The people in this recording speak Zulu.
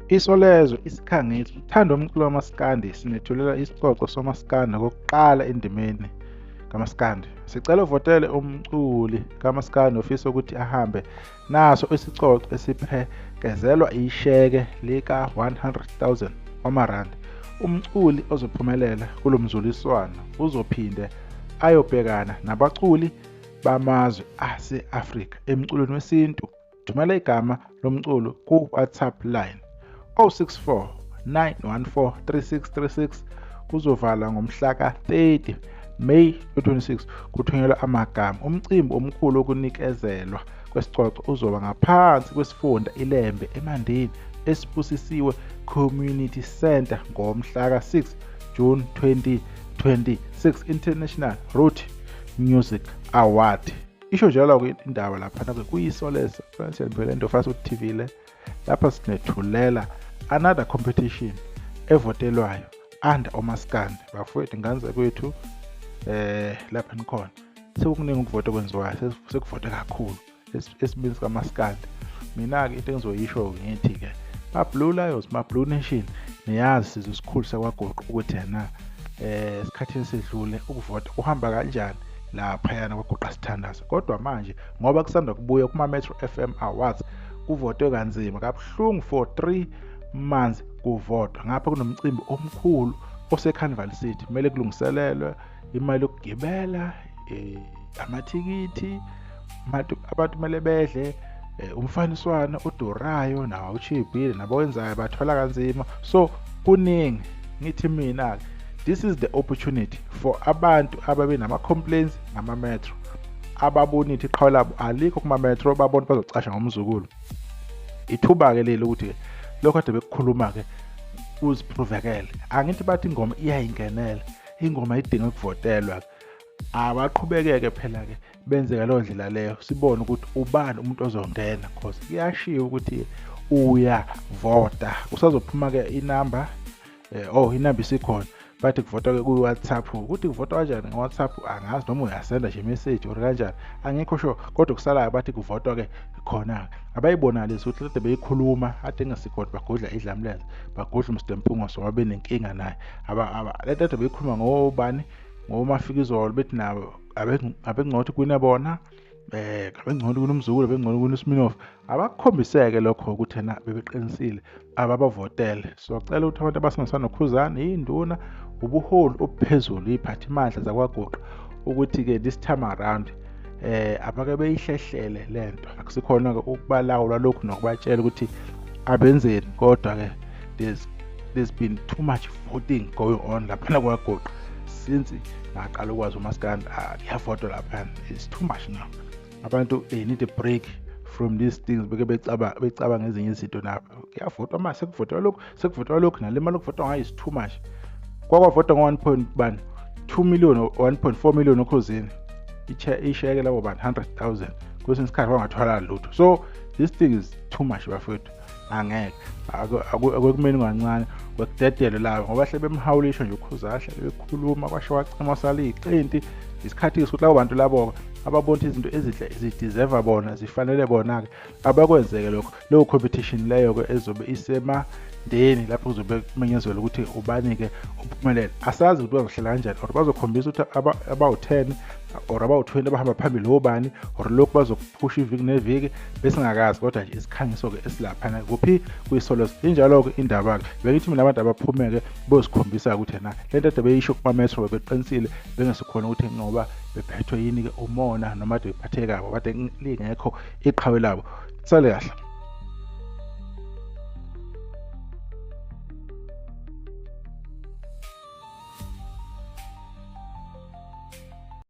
Isolezwe isikhangiso uthando umculo wamaskandi sinethulela isicoco somaskandi okokuqala endimeni kamaskandi. Sicela uvotele umculi kamaskandi ofisa ukuthi ahambe naso isicoco esiphekezelwa isheke lika-100,000 wamarandi. Umculi ozophumelela kulo mzuliswano uzophinde ayobhekana nabaculi bamazwe ase-Afrika emculweni wesintu. Thumela igama lomculo ku-WhatsApp line 064 914 3636. Kuzovalwa ngomhla ka-30 May 2026 kuthunyelwa amagama. Umcimbi omkhulu wokunikezelwa kwesicoco uzoba ngaphansi kwesifunda iLembe eMandeni eSibusisiwe Community Centre ngomhla ka-6 June 2026. International Root Music Award. Isho njalo-ke indaba laphana-ke kuyisolezwe siyalibhekela into fast TV le. Lapha sinethulela another competition evotelwayo under omaskandi. Bafowethu, ngane kwethu, lapha nikhona sekukuningi ukuvota okwenziwayo, sekuvote kakhulu esimeni sikamaskandi. Mina-ke into engizoyisho ngithi-ke, ma-Blue Lions, ma-Blue Nation, niyazi sizwe esikhulu sakwaGoqo ukuthi yena esikhathini esedlule ukuvota kuhamba kanjani laphayana kwaGoqa sithandazo. Kodwa manje ngoba kusanda kubuya kuma-Metro FM Awards, kuvotwe kanzima kabuhlungu for 3 months kuvotwa. Ngapha kunomcimbi omkhulu ose-Carnival City, kumele kulungiselelwe imali yokugibela, amathikithi, abantu kumele bedle, umfaniswano odurayo nawo awushibhile, nabawenzayo bathola kanzima, so kuningi. Ngithi mina-ke this is the opportunity for abantu ababe nama-complaints ngama-metro, ababona ukuthi iqhawe labo alikho kuma-metro, babona bazocasha ngomzukulu. Ithuba-ke leli ukuthi lokho kade bekukhuluma-ke kuziprovekele. Angithi bathi ingoma iyayingenela, ingoma idinga ukuvotelwa. Abaqhubekeke phela-ke benze ngaleyo ndlela leyo, sibone ukuthi ubani umuntu ozongena, cause kuyashiwo ukuthi uyavota. Kusazophuma-ke inamba, oh, inamba isikhona. Bathi kuvotwa-ke ku-WhatsApp. Ukuthi kuvotwa kanjani nge-WhatsApp angazi, noma uyasenda nje message or kanjani, angikho sure. Kodwa kusalayo bathi kuvotwa-ke khona-ke. Abayibonalisi ukuthi kade beyikhuluma ade engasikhona, bagodla idlamlenze, bagodla uMr Mpungose ngoba benenkinga naye. Lento kade beyikhuluma ngobani, ngoMafikizolo, bethi nabo abengcono kuwina bona, abengcono kunomzukulu, abengcono kunoSminoff. Abakukhombiseke lokho ukuthi yena bebeqinisile, ababavotele. Siyocela ukuthi abantu abasebenzisana noKhuzani, iy'nduna, ubuholi obuphezulu, iy'phathimandla zakwaGoqa, ukuthi-ke this time around abake beyihlehlele lento. Akusikhona-ke ukubalawula lokhu nokubatshela ukuthi abenzeni, kodwa-ke there's been too much voting going on laphana kwaGoqa since ngaqala ukwazi umaskandi. Kuyavotwa laphana, it's too much now. Abantu, they need a break from these things, beke becabanga ezinye izinto nabo. Kuyavotwa manje, sekuvotwa lokhu, sekuvotwa lokhu, nale mali okuvotwa ngayo is too much. Kwakwavotwa ngo-1 point bani 2 million, 1.4 million oKhozini, isheke labo bani 100,000, kwesinye isikhathi bangathola lutho. So this thing is too much, bafowethu. Angeke akumeni kancane kwekudedele labo, ngoba hle bemhawulisha nje ukhuza, hle bekhuluma kwasho wacima sala iqinti. Isikhathi ukuthi labo bantu labo ababona izinto ezinhle zideserve bona, zifanele bona-ke, abakwenzeke lokho. Leyo competition leyo-ke ezobe iseMandeni lapho kuzobe kumenyezelwa ukuthi ubani-ke uphumelele. Asazi ukuthi bazohlela kanjani, or bazokhombisa ukuthi abawu-10 or abawu-20 abahamba phambili obani, or lokhu bazokuphusha iviki neviki, besingakazi. Kodwa nje isikhangiso-ke esilaphana kuphi kuyiSolezwe. Injalo-ke indaba-ke. Bengithi mina abantu abaphume-ke bosikhombisa ukuthi na le nto ade beyisho kuma-metro bebeqinisile, bengesikhona ukuthi ngoba bephethwe yini-ke umona noma ade bephatheke kabi, kade lingekho iqhawe labo. Sale kahle.